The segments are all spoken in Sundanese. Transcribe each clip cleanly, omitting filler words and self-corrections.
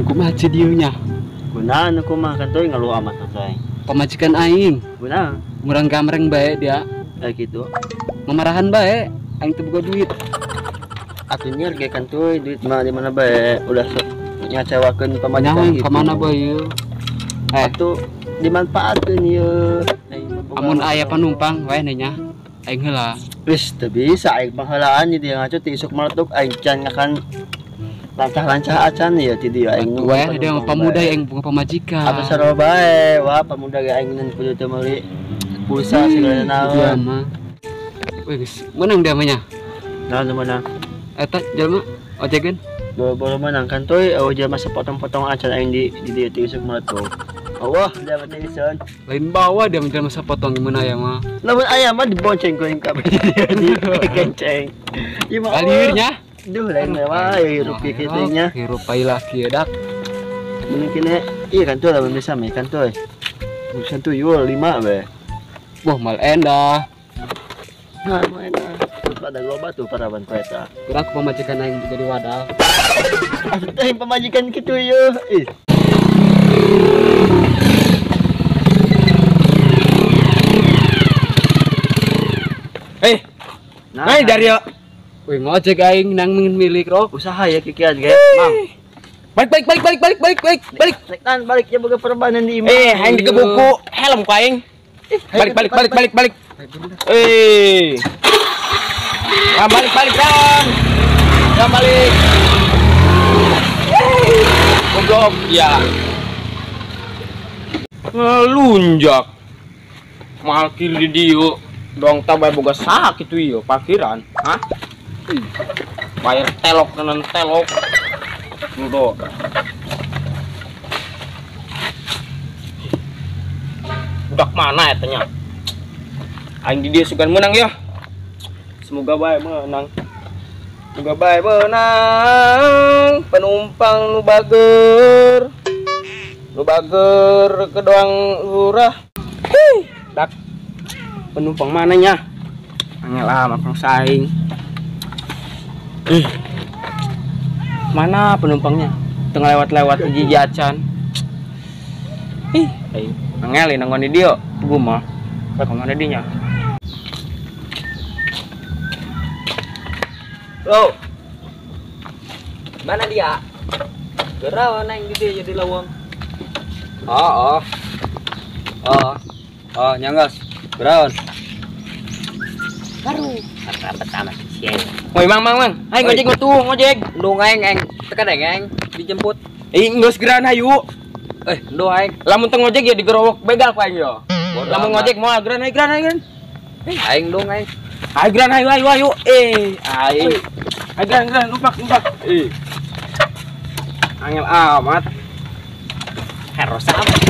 Kumaha dieu nya? Gunaan kumaha kantoy ngalu amat kantoy. Pamajikan aing. Gunaan. Murang gamreng bae dia. Kayak gitu. Mamarahan bae, aing teu boga duit. Atuh nyer ge kantoy duit mah di mana bae, udah nyacewakeun pamajikan gitu. Ka mana bae ieu? Atuh dimanfaatkeun ieu. Amun aya panumpang wae nya. Aing heula. Wis teu bisa aing panghelaan di dieu ngaco ti isuk meletuk aing can ngakan lancah-lancah acan ya ti dieu aing wae ada pemuda yang bunga pamajikan. Atuh sarua bae, wah pemuda ge aing ngan kudu teu meuli pulsa segala naon. Mah. Wih geus meunang dia mah nya. Naon nu meunang? Eta jelema ojegeun. Boro-boro meunang kan toy eueuh jelema sepotong-potong acan aing di dieu ti isuk meletuk. Wah, dia mah teh ison. Lain bawa dia jelema sapotong gimana ya mah. Lamun aya mah dibonceng ku aing kabeh di kenceng. Ieu mah alirnya. Duh, lain mah hirup kitu nya. Hirup pailah kieu dak. Mungkin kene iya kan tuh lamun bisa mah kan tuh. Bisa tuyul 5 we. Wah, mal endah. Nah, mal endah. Pada loba tuh parawan ku eta. Kurang ku pamajikan aing jadi wadah. Atuh teh pamajikan kitu ieu. Ih. Eh. Nah, dari yo. Wih ngojek aing nang milik rok. Usaha ya kikian ge. Mang. Balik balik balik balik balik balik balik. Tan balik ya boga perbanan di imah. Eh, aing digebuku helm ku aing. Balik balik balik balik balik. Eh. Nah, balik balik kan. Ya balik. Goblok ya. Ngelunjak. Malkir di dieu. Dong ta bae boga saha kitu ieu parkiran. Hah? Bayar telok tenan telok. Nudo. Budak mana eta nya? Aing di dieu sugan menang ya. Semoga bae menang. Semoga bae menang. Penumpang nu bager. Nu bager ke doang lurah. Hih, dak. Penumpang mana nya? Angel amat saing. Mana penumpangnya? Tengah lewat-lewat gigi acan. Ih, angel nanggon di dia. Gua mah. Ka mana dinya? Bro. Mana dia? Gerawan aing di dia jadi lawang. Oh, oh. Oh. Oh, nyanggas. Gerawan. Baru pertama siang. Woi, mang mang mang. Aing ngojek tuh, ngojek. Ndung aing aing tekan aing aing dijemput. Ih, geus geran hayu. Eh, ndung aing. Lamun teu ngojek ya digerowok begal ku aing yo. Lamun ngojek moal geran aing geran aing geran. Aing ndung aing. Aing geran hayu hayu hayu. Eh, aing. Aing geran geran numpak numpak. Eh. Angel amat. Harus amat.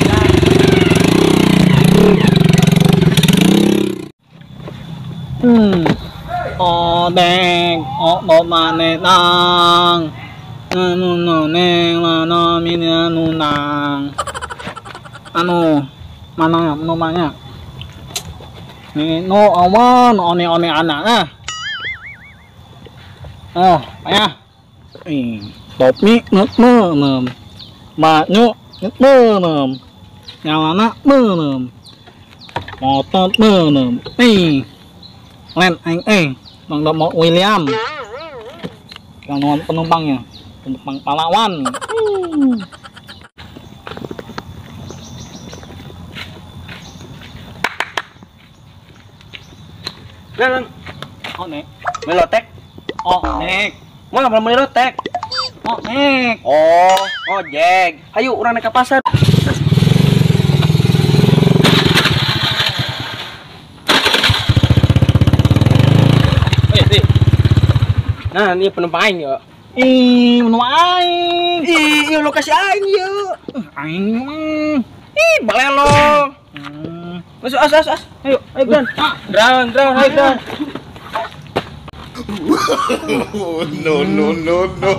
Odeng, o mane nang, anu no neng, no mini anu nang, anu mana penumpangnya? Nih no awan, one one anak nah. Oh, ayah, topi nut menem, banyu nut menem, nyalana menem, motor menem, nih. Len aing Bang Domo William. Yang penumpangnya, penumpang pahlawan. Lang. Oh nek. Melotek. Oh nek. Mau nggak beli lotek? Oh nek. Oh, ojek. Ayo urang naik ke pasar. Nah, ini penumpang aing yo. Ih, penumpang aing. Ih, lokasi aing yo. Aing. Ih, balelo. Masuk as. Ayo, ayo Gran. Gran, ayo Gran. No, no, no, no.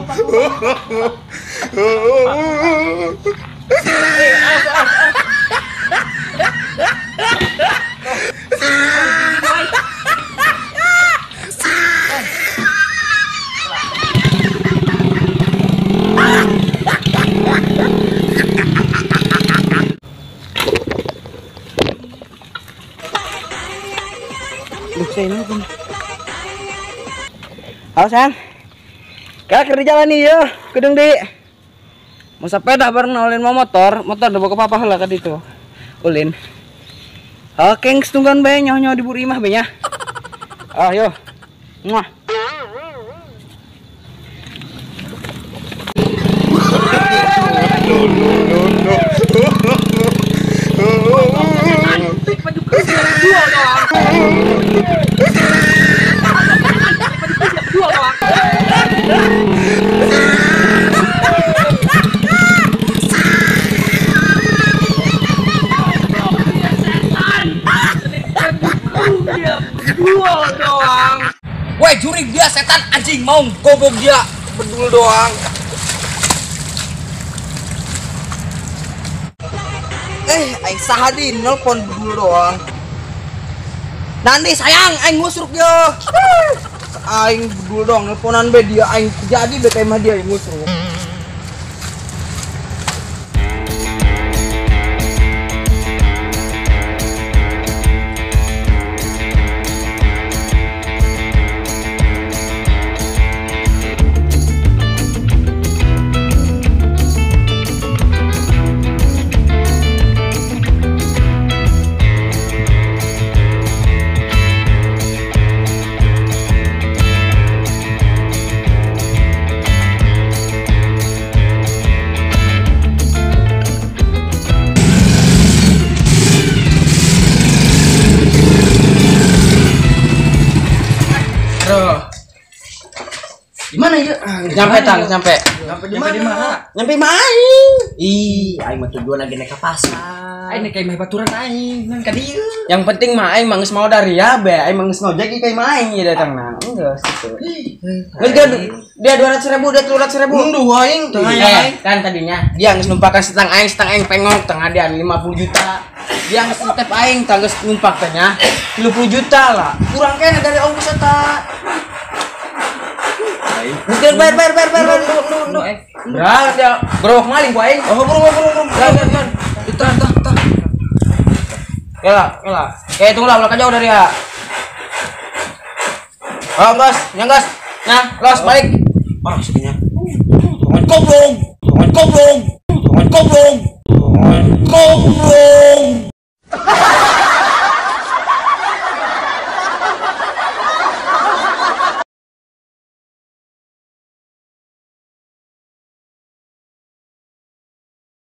Halo sayang, kak kerja jalan nih yo, kedung di. Mau sepeda bareng ulin mau motor, motor udah bawa ke papa lah kan itu, ulin. Oke, tungguan be nyoh di buri mah be nya. Ah yo, muah. No no no no. Woi, jurig dia setan anjing mau goblok dia bedul doang. Aing sahadi nelpon bedul doang. Nanti sayang aing ngusruk yo. Aing bedul doang nelponan be dia aing jadi be kayak mah dia yang ngusruk. Gimana ya? Nyampe tang, nyampe. Nyampe di mana? Nyampe main. Ih, aing mah tujuan lagi naik ke pasar. Aing naik ka imah baturan aing, ngan ka dieu. Yang penting mah aing mah geus mau dari ya be, aing mah geus ngojek ka imah aing ieu datangna. Geus kitu. Geus dia 200.000, dia 300.000. Unduh aing teu aing. Kan tadinya dia geus numpakan setang aing pengok tengah dia 50 juta. Dia geus ngetep aing tang geus numpak teh nya 30 juta lah. Kurang kene dari ongkos eta. Mungkin bayar. Berapa dia gerobak maling gua aing. Oh, gerobak. Kan. Ditah. Yalah. Tunggulah, ulah jauh dari ya. Oh, gas, yang gas. Nah, los balik. Ah, sedihnya. Goblok. Goblok. Goblok. Goblok.